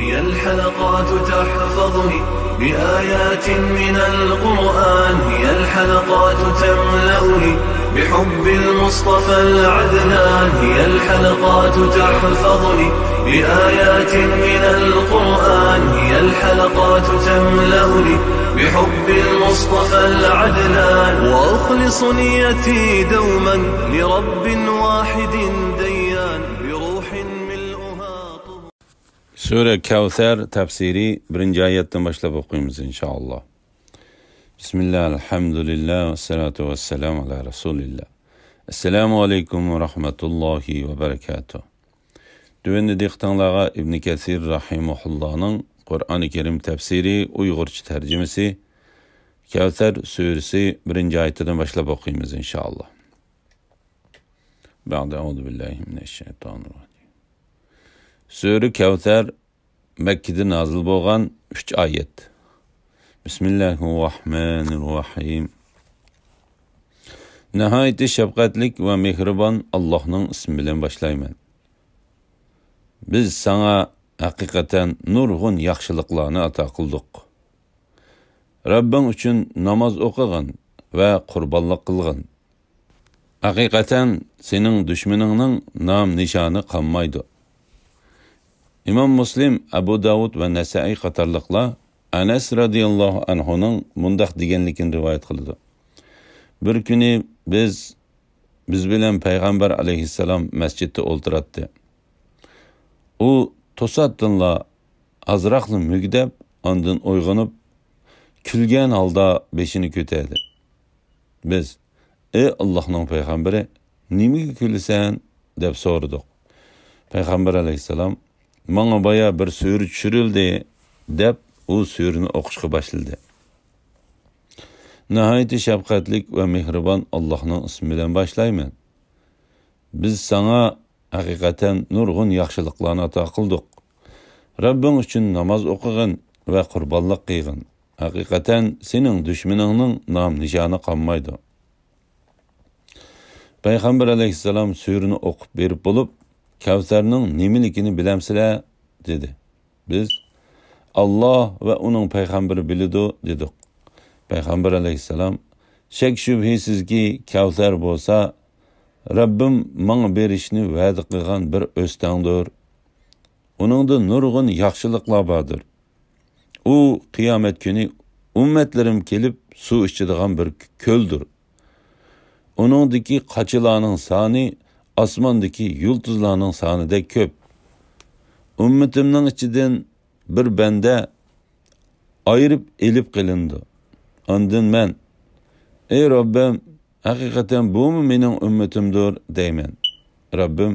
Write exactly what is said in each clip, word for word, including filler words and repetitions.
هي الحلقات تحفظني بآيات من القرآن، هي الحلقات تملأني بحب المصطفى العدنان، هي الحلقات تحفظني بآيات من القرآن، هي الحلقات تملأني بحب المصطفى العدنان، وأخلص نيتي دوما لرب واحد ديان، بروح ملؤها طهور. سۈرە كەۋسەر تەپسىرى بىرىنچى ئايەتتىن باشلاپ ئوقۇيمىز، ئىنشائاللا. بىسمىللا، ئەلھەمدۇلىللا، ۋەسسالاتۇ ۋەسسالامۇ ئالا رەسۇلىللا. ئەسسالامۇ ئەلەيكۇم ۋە رەھمەتۇللاھى ۋە بەرەكاتۇھ. تۆۋەندە دىققىتىڭلارغا ئىبنى كەسىر رەھىمەھۇللانىڭ قۇرئانى كەرىم تەپسىرى ئۇيغۇرچە تەرجىمىسى كەۋسەر سۈرىسى بىرىنچى ئايىتىدىن باشلاپ ئوقۇيمىز، ئىنشائاللا. بەئدە، ئەئۇزۇ بىللاھى مىنەششەيتانىررەجىم. سۈرە كەۋسەر، مەككىدە نازىل بولغان، ئۈچ ئايەت. بىسمىللاھىررەھمانىررەھىم. ناھايىتى شەپقەتلىك ۋە مېھرىبان ئاللاھنىڭ ئىسمى بىلەن باشلايمەن. بىز ساڭا ھەقىقەتەن نۇرغۇن ياخشىلىقلارنى ئاتا قىلدۇق. رەببىڭ ئۈچۈن ناماز ئوقۇغىن ۋە قۇربانلىق قىلغىن. ھەقىقەتەن سېنىڭ دۈشمىنىڭنىڭ نام-نىشانى قالمايدۇ. ئىمام مۇسلىم، ئەبۇ داۋۇد ۋە نەسائىي قاتارلىقلار ئەنەس رەزىياللاھۇ ئەنھۇنىڭ مۇنداق دېگەنلىكىنى رىۋايەت قىلىدۇ: بىر كۈنى بىز، بىز بىلەن پەيغەمبەر ئەلەيھىسسالام مەسچىتتە ئولتۇراتتى. ئۇ توساتتىنلا ئازراقلا مۈگدەپ، ئاندىن ئويغىنىپ، كۈلگەن ھالدا بېشىنى كۆتەردى. بىز، «ئەي ئاللاھنىڭ پەيغەمبىرى، نېمىگە كۈلىسەن؟» دەپ سورىدۇق. پەيغەمبەر ئەلەيھىسسالام، «ماڭا بايا بىر سۈرە چۈشۈرۈلدى» دەپ، ئۇ سۈرىنى ئوقۇشقا باشلىدى. ناھايىتى شەپقەتلىك ۋە مېھرىبان ئاللاھنىڭ ئىسمى بىلەن باشلايمەن. بىز ساڭا ھەقىقەتەن نۇرغۇن ياخشىلىقلارنى ئاتا قىلدۇق. رەببىڭ ئۈچۈن ناماز ئوقۇغىن ۋە قۇربانلىق قىلغىن. ھەقىقەتەن سېنىڭ دۈشمىنىڭنىڭ نام-نىشانى قالمايدۇ. پەيغەمبەر ئەلەيھىسسالام سۈرىنى ئوقۇپ بېرىپ بولۇپ، «كەۋسەرنىڭ نېمىلىكىنى بىلەمسىلەر؟» دېدى. بىز، «ئاللا ۋە ئۇنىڭ پەيغەمبىرى بىلىدۇ» دېدۇق. پەيغەمبەر ئەلەيھىسسالام، «شەك-شۈبھىسىزكى، كەۋسەر بولسا رەببىم ماڭا بېرىشنى ۋەدە قىلغان بىر ئۆستەڭدۇر. ئۇنىڭدا نۇرغۇن ياخشىلىقلار باردۇر. ئۇ قىيامەت كۈنى ئۈممەتلىرىم كېلىپ سۇ ئىچىدىغان بىر كۆلدۇر. ئۇنىڭدىكى قاچىلارنىڭ سانى ئاسماندىكى يۇلتۇزلارنىڭ سانىدەك كۆپ. ئۈممىتىمنىڭ ئىچىدىن بىر بەندە ئايرىپ ئېلىپ قېلىنىدۇ. ئاندىن مەن، ئەي رەببىم، ھەقىقەتەن بۇمۇ مېنىڭ ئۈممىتىمدۇر دەيمەن. رەببىم،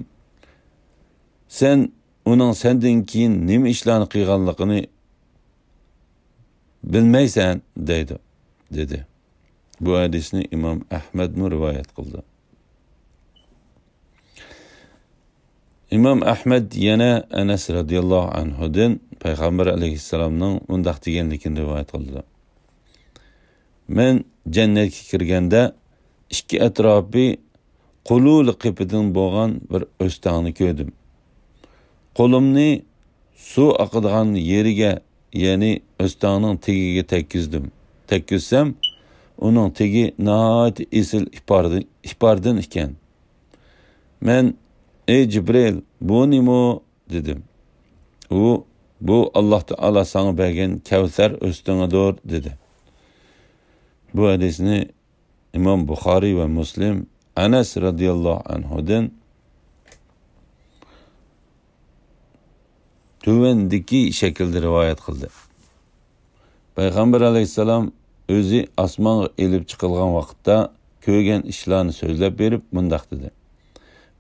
سەن ئۇنىڭ سەندىن كېيىن نېمە ئىشلارنى قىلغانلىقىنى بىلمەيسەن» دەيدۇ، دېدى. بۇ ھەدىسنى ئىمام ئەھمەدمۇ رىۋايەت قىلدى. ئىمام ئەھمەد يەنە ئەنەس رەزىياللاھۇ ئەنھۇدىن پەيغەمبەر ئەلەيھىسسالامنىڭ مۇنداق دېگەنلىكىنى رىۋايەت قىلدى: مەن جەننەتكە كىرگەندە، ئىككى ئەتراپى قۇلۇلە قېپىدىن بولغان بىر ئۆستەڭنى كۆردۈم. قولۇمنى سۇ ئاقىدىغان يېرىگە، يەنى ئۆستەڭنىڭ تېگىگە تەگكۈزدۈم. تەگكۈزسەم، ئۇنىڭ تېگى ناھايىتى ئېسىل ئىپارىدىن، ئىپارىدىن ئىكەن. مەن، «ئەي جىبرىل، بۇ نېمە؟» دېدىم. ئۇ، «بۇ ئاللا تائالا ساڭا بەرگەن كەۋسەر ئۆستىڭىدۇر» دېدى. بۇ ھەدىسنى ئىمام بۇخارىي ۋە مۇسلىم ئەنەس رەزىياللاھۇ ئەنھۇدىن تۆۋەندىكى شەكىلدە رىۋايەت قىلدى. پەيغەمبەر ئەلەيھىسسالام ئۆزى ئاسمانغا ئېلىپ چىقىلغان ۋاقىتتا كۆرگەن ئىشلارنى سۆزلەپ بېرىپ مۇنداق دېدى: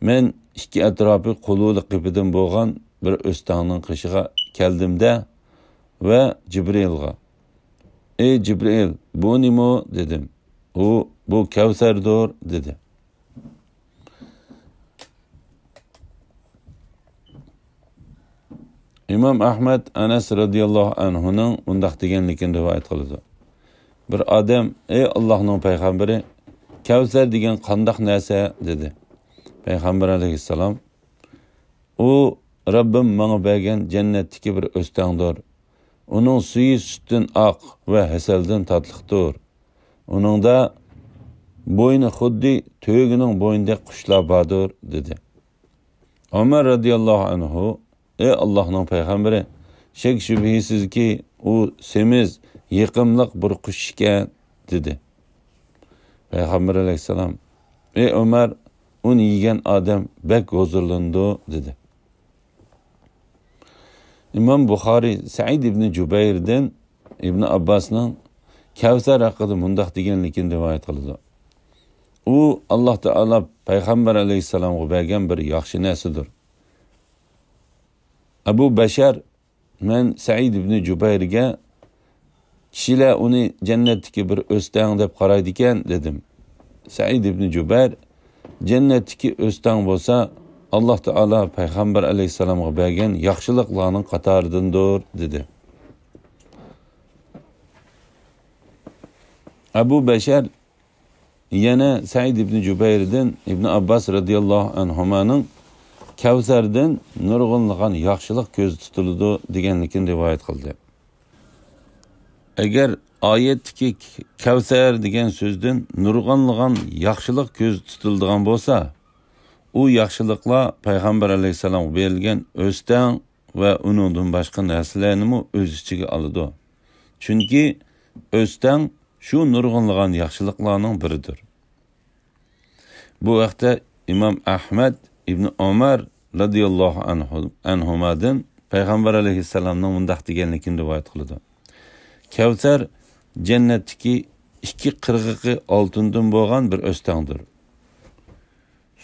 مەن ئىككى ئەتراپى قۇلۇلە قېپىدىن بولغان بىر ئۆستەڭنىڭ قېشىغا كەلدىم-دە ۋە جىبرىئىلغا، «ئەي جىبرىئىل، بۇ نېمە؟» دېدىم. ئۇ، «بۇ كەۋسەردۇر» دېدى. ئىمام ئەھمەد ئەنەس رەزىياللاھۇ ئەنھۇنىڭ مۇنداق دېگەنلىكىنى رىۋايەت قىلىدۇ: بىر ئادەم، «ئەي ئاللاھنىڭ پەيغەمبىرى، كەۋسەر دېگەن قانداق نەرسە؟» دېدى. پەيغەمبەر ئەلەيھىسسالام، «ئۇ رەببىم ماڭا بەرگەن جەننەتتىكى بىر ئۆستەڭدۇر. ئۇنىڭ سۈيى سۈتتىن ئاق ۋە ھەسەلدىن تاتلىقتۇر. ئۇنىڭدا بوينى خۇددى تۆگىنىڭ بوينىدەك قۇشلار باردۇر» دېدى. ئۆمەر رەزىياللاھۇ ئەنھۇ: «ئەي ئاللاھنىڭ پەيغەمبىرى، شەك-شۈبھىسىزكى، ئۇ سېمىز، يېقىملىق بىر قۇش ئىكەن» دېدى. پەيغەمبەر ئەلەيھىسسالام: «ئەي ئۆمەر، ئۇنى يېگەن ئادەم بەك ھۇزۇرلىنىدۇ» دېدى. ئىمام بۇخارىي سەئىد ئىبنى جۇبەيردىن ئىبنى ئابباسنىڭ كەۋسەر ھەققىدە مۇنداق دېگەنلىكىنى رىۋايەت قىلىدۇ: «ئۇ، ئاللاھ تائالا پەيغەمبەر ئەلەيھىسسالامغا بەرگەن بىر ياخشى نەرسىدۇر.» ئەبۇ بەشەر: «مەن سەئىد ئىبنى جۇبەيرگە، كىشىلەر ئۇنى جەننەتتىكى بىر ئۆستەڭ دەپ قارايدىكەن، دېدىم.» سەئىد ئىبنى جۇبەير: «جەننەتتىكى ئۆستەڭ بولسا، ئاللاھ تائالا پەيغەمبەر ئەلەيھىسسالامغا بەرگەن ياخشىلىقلارنىڭ قاتارىدىندۇر» دېدى. ئەبۇ بەشەر يەنە سەئىد ئىبنى جۇبەيردىن ئىبنى ئابباس رەزىياللاھۇ ئەنھۇمانىڭ كەۋسەردىن نۇرغۇنلىغان ياخشىلىق كۆزدە تۇتۇلىدۇ دېگەنلىكىنى رىۋايەت قىلدى. ئەگەر ئايەتتىكى كەۋسەر دېگەن سۆزدىن نۇرغۇنلىغان ياخشىلىق كۆزدە تۇتۇلىدىغان بولسا، ئۇ ياخشىلىقلار پەيغەمبەر ئەلەيھىسسالامغا بېرىلگەن ئۆستەڭ ۋە ئۇنىڭدىن باشقا نەرسىلەرنىمۇ ئۆز ئىچىگە ئالىدۇ. چۈنكى ئۆستەڭ شۇ نۇرغۇنلىغان ياخشىلىقلارنىڭ بىرىدۇر. بۇ ھەقتە ئىمام ئەھمەد ئىبنى ئۆمەر رەزىياللاھۇ ئەنھۇ، ئەنھۇمادىن پەيغەمبەر ئەلەيھىسسالامنىڭ مۇنداق دېگەنلىكىنى رىۋايەت قىلىدۇ: «كەۋسەر جەننەتتىكى ئىككى قىرغىقى ئالتۇندىن بولغان بىر ئۆستەڭدۇر.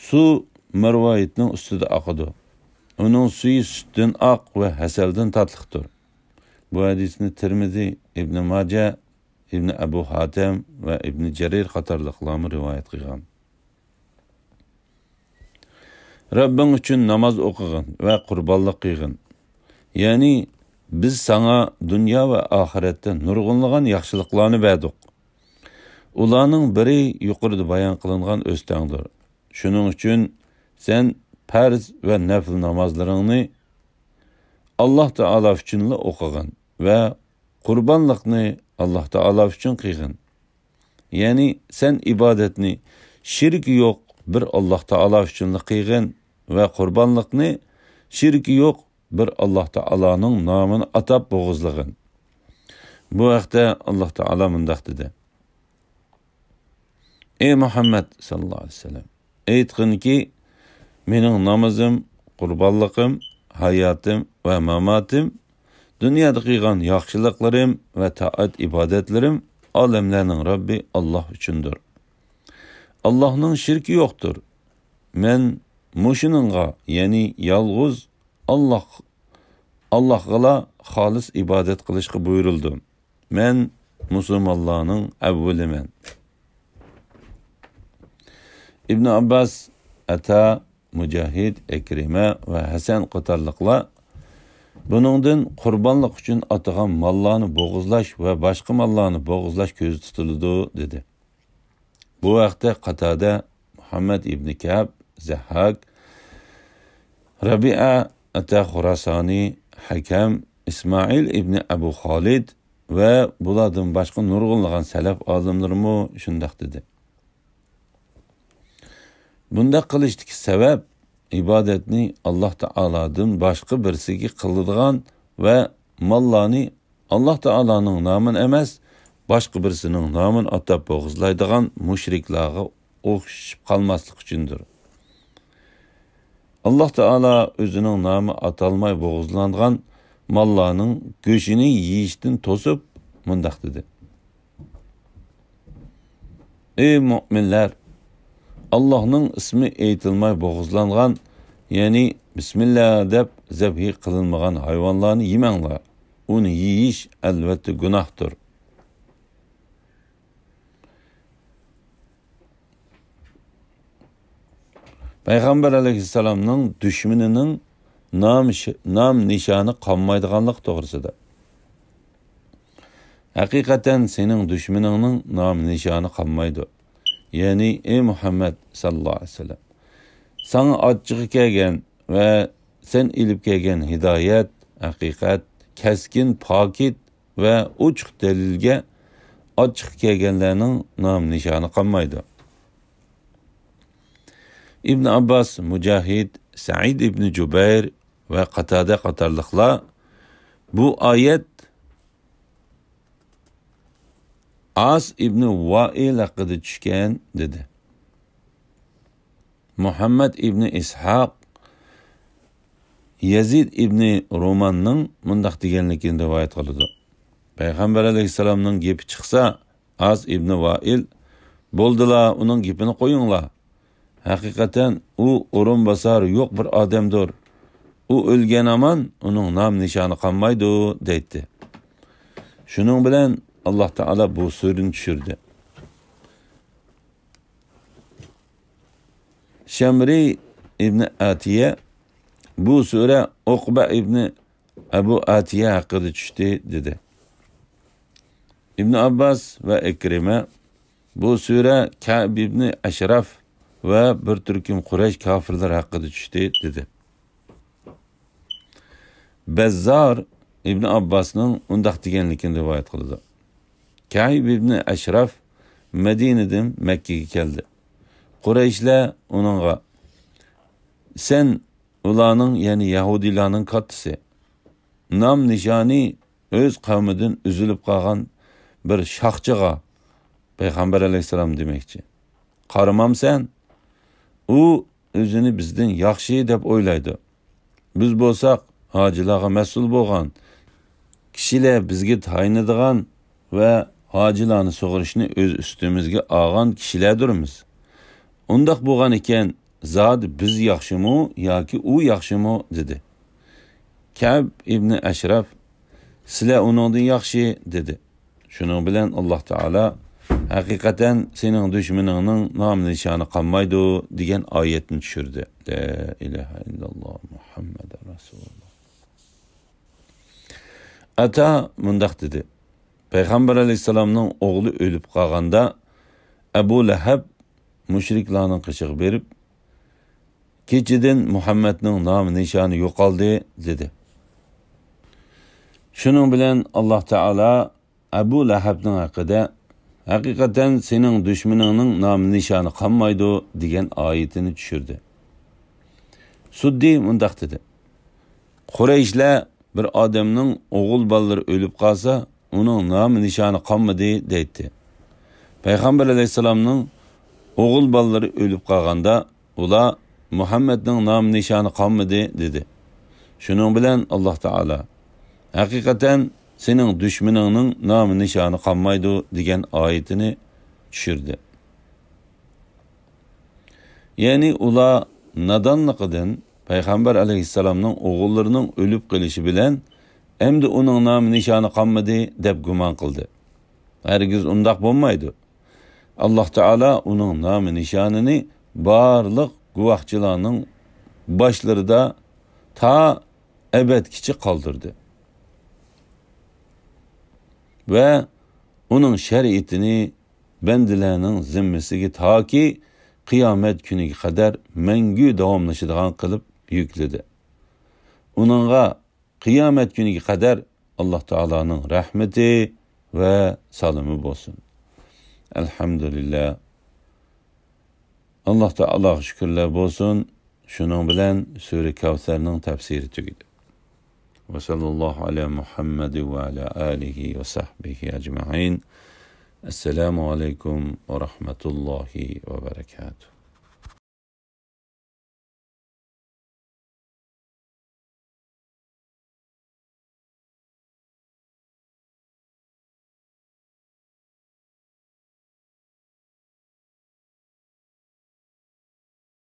سۇ مەرۋايىتنىڭ ئۈستىدە ئاقىدۇ. ئۇنىڭ سۈيى سۈتتىن ئاق ۋە ھەسەلدىن تاتلىقتۇر.» بۇ ھەدىسنى تىرمىزى، ئىبنى ماجە، ئىبنى ئەبۇ ھاتەم ۋە ئىبنى جەرىر قاتارلىقلارمۇ رىۋايەت قىلغان. رەببىڭ ئۈچۈن ناماز ئوقۇغىن ۋە قۇربانلىق قىلغىن. يەنى، بىز ساڭا دۇنيا ۋە ئاخىرەتتە نۇرغۇنلىغان ياخشىلىقلارنى بەردۇق. ئۇلارنىڭ بىرى يۇقىرىدا بايان قىلىنغان ئۆستەڭدۇر. شۇنىڭ ئۈچۈن سەن پەرز ۋە نەپل نامازلىرىڭنى ئاللاھ تائالا ئۈچۈنلا ئوقۇغىن ۋە قۇربانلىقنى ئاللاھ تائالا ئۈچۈن قىلغىن. يەنى سەن ئىبادەتنى شېرىكى يوق بىر ئاللاھ تائالا ئۈچۈنلا قىلغىن ۋە قۇربانلىقنى شېرىكى يوق بىر ئاللاھ تائالانىڭ نامىنى ئاتاپ بوغۇزلىغىن. بۇ ھەقتە ئاللاھ تائالا مۇنداق دېدى: «ئەي مۇھەممەد ساللاللاھۇ ئەلەيھى ۋەسەللەم، ئېيتقىنكى، مېنىڭ نامىزىم، قۇربانلىقىم، ھاياتىم ۋە ماماتىم، دۇنيادا قىلغان ياخشىلىقلىرىم ۋە تائەت ئىبادەتلىرىم ئالەملەرنىڭ رەببى ئاللاھ ئۈچۈندۇر. ئاللاھنىڭ شېرىكى يوقتۇر. مەن مۇشۇنىڭغا، يەنى يالغۇز ئاللاھ، ئاللاھقىلا خالىس ئىبادەت قىلىشقا بۇيرۇلدۇم. مەن مۇسۇلمانلارنىڭ ئەۋۋىلىمەن.» ئىبنى ئابباس، ئەتا، مۇجاھىد، ئىكرىمە ۋە ھەسەن قاتارلىقلار بۇنىڭدىن قۇربانلىق ئۈچۈن ئاتىغان ماللارنى بوغۇزلاش ۋە باشقا ماللارنى بوغۇزلاش كۆزدە تۇتۇلىدۇ، دېدى. بۇ ھەقتە قاتادە، مۇھەممەد ئىبنى كەئب، زەھھاك، رەبىئە، ئەتا خۇراسانى، ھەكەم، ئىسمائىل ئىبنى ئەبۇ خالىد ۋە بۇلاردىن باشقا نۇرغۇنلىغان سەلەف ئالىملىرىمۇ شۇنداق دېدى. بۇنداق قىلىشتىكى سەۋەب، ئىبادەتنى ئاللاھ تائالادىن باشقا بىرسىگە قىلىدىغان ۋە ماللارنى ئاللاھ تائالانىڭ نامىنى ئەمەس، باشقا بىرسىنىڭ نامىنى ئاتاپ بوغۇزلايدىغان مۇشرىكلارغا ئوخشىشىپ قالماسلىق ئۈچۈندۇر. ئاللاھ تائالا ئۆزىنىڭ نامى ئاتالماي بوغۇزلانغان ماللارنىڭ گۆشىنى يېيىشتىن توسۇپ، مۇنداق دېدى: «ئەي مۆمىنلەر! ئاللاھنىڭ ئىسمى ئېيتىلماي بوغۇزلانغان، يەنى بىسمىللا دەپ زەبھى قىلىنمىغان ھايۋانلارنى يېمەڭلار. ئۇنى يېيىش ئەلۋەتتە گۇناھتۇر.» پەيغەمبەر ئەلەيھىسسالامنىڭ دۈشمىنىنىڭ نام، نام نىشانى قالمايدىغانلىقى توغرىسىدا. ھەقىقەتەن سېنىڭ دۈشمىنىڭنىڭ نام نىشانى قالمايدۇ. يەنى، ئەي مۇھەممەد ساللاللاھۇ ئەلەيھى ۋەسەللەم، ساڭا ئاچچىقى كەلگەن ۋە سەن ئېلىپ كەلگەن ھىدايەت، ھەقىقەت، كەسكىن، پاكىت ۋە ئوچۇق دەلىلگە ئاچچىقى كەلگەنلەرنىڭ نام-نىشانى قالمايدۇ. ئىبن ئابباس، مۇجاھىد، سەئىد ئىبن جۇبەير ۋە قاتادە قاتارلىقلار بۇ ئايەت ئاس ئىبن ۋائىل ھەققىدە چۈشكەن، دېدى. مۇھەممەد ئىبن ئىسھاق يەزىد ئىبن روماننىڭ مۇنداق دېگەنلىكىنى رىۋايەت قىلىدۇ. پەيغەمبەر ئەلەيھىسسالامنىڭ گېپى چىقسا، ئاس ئىبن ۋائىل، بولدىلا، ئۇنىڭ گېپىنى قويۇڭلار. ھەقىقەتەن ئۇ ئورۇنباسارى يوق بىر ئادەمدۇر. ئۇ ئۆلگەن ھامان ئۇنىڭ نام-نىشانى قالمايدۇ، دەيتتى. شۇنىڭ بىلەن ئاللاھ تائالا بۇ سۈرىنى چۈشۈردى. شەمرى ئىبنى ئاتىيە، بۇ سۈرە ئۇقبە ئىبنى ئەبۇ ئاتىيە ھەققىدە چۈشتى، دېدى. ئىبن ئابباس ۋە ئىكرىمە، بۇ سۈرە كەئب ئىبنى ئەشراف ۋە بىر تۈركۈم قۇرەيش كاپىرلىرى ھەققىدە چۈشتى، دېدى. بەززار ئىبن ئابباسنىڭ ئۇنداق دېگەنلىكىنى رىۋايەت قىلىدۇ. كەئب ئىبنى ئەشراف مەدىنىدىن مەككىگە كەلدى. قۇرەيشلەر ئۇنىڭغا، سەن ئۇلارنىڭ، يەنى يەھۇدىيلارنىڭ كاتتىسى. نام-نىشانى ئۆز قەۋمىدىن ئۈزۈلۈپ قالغان بىر شاخچىغا، پەيغەمبەر ئەلەيھىسسالام دېمەكچى، قارىمامسەن؟ ئۇ ئۆزىنى بىزدىن ياخشى دەپ ئويلايدۇ. بىز بولساق ھاجىلارغا مەسئۇل بولغان، كىشىلەر بىزگە تايىنىدىغان ۋە ھاجىلارنى سۇغىرىشنى ئۆز ئۈستىمىزگە ئالغان كىشىلەردۇرمىز. ئۇنداق بولغان ئىكەن، زادى بىز ياخشىمۇ ياكى ئۇ ياخشىمۇ؟ دېدى. كەئب ئىبنى ئەشراف، سىلەر ئۇنىڭدىن ياخشى، دېدى. شۇنىڭ بىلەن ئاللاھ تائالا، ھەقىقەتەن سېنىڭ دۈشمىنىڭنىڭ نام-نىشانى قالمايدۇ، دېگەن ئايەتنى چۈشۈردى. لا ئىلاھە ئىللاللاھ، مۇھەممەدۇر رەسۇلۇللاھ. ئەتا مۇنداق دېدى، پەيغەمبەر ئەلەيھىسسالامنىڭ ئوغلى ئۆلۈپ قالغاندا، ئەبۇ لەھەب مۇشرىكلارنىڭ قېشىغا بېرىپ، كېچىدىن مۇھەممەدنىڭ نامى نىشانى يوقالدى، دېدى. شۇنىڭ بىلەن ئاللاھ تائالا ئەبۇ لەھەبنىڭ ھەققىدە، ھەقىقەتەن سېنىڭ دۈشمىنىڭنىڭ نامى نىشانى قالمايدۇ، دېگەن ئايىتىنى چۈشۈردى. سۇددى مۇنداق دېدى، قۇرەيشلەر بىر ئادەمنىڭ ئوغۇل بالىلىرى ئۆلۈپ قالسا، ئۇنىڭ نامى نىشانى قالمىدى، دەيتتى. پەيغەمبەر ئەلەيھىسسالامنىڭ ئوغۇل بالىلىرى ئۆلۈپ قالغاندا، ئۇلار، مۇھەممەدنىڭ نامى نىشانى قالمىدى، دېدى. شۇنىڭ بىلەن ئاللاھ تائالا، ھەقىقەتەن سېنىڭ دۈشمىنىڭنىڭ نامى نىشانى قالمايدۇ، دېگەن ئايىتىنى چۈشۈردى. يەنى ئۇلار نادانلىقىدىن پەيغەمبەر ئەلەيھىسسالامنىڭ ئوغۇللىرىنىڭ ئۆلۈپ قېلىشى بىلەن ئەمدى ئۇنىڭ نامى نىشانى قالمىدى دەپ گۇمان قىلدى. ھەرگىز ئۇنداق بولمايدۇ. ئاللاھ تائالا ئۇنىڭ نامى نىشانىنى بارلىق گۇۋاھچىلارنىڭ باشلىرىدا تا ئەبەدكىچە قالدۇردى. ۋە ئۇنىڭ شەرىئىتىنى بەندىلەرنىڭ زىممىسىگە تاكى قىيامەت كۈنىگە قەدەر مەڭگۈ داۋاملىشىدىغان قىلىپ يۈكلىدى. ئۇنىڭغا قىيامەت كۈنىگە قەدەر ئاللاھ تائالانىڭ رەھمىتى ۋە سالىمى بولسۇن. ئەلھەمدۇلىللاھ. ئاللاھ تائالاغا شۈكۈرلەر بولسۇن. شۇنىڭ بىلەن سۈرە كەۋسەرنىڭ تەپسىرى تۈگىدى. وصلى الله على محمد وعلى آله وصحبه أجمعين. السلام عليكم ورحمة الله وبركاته.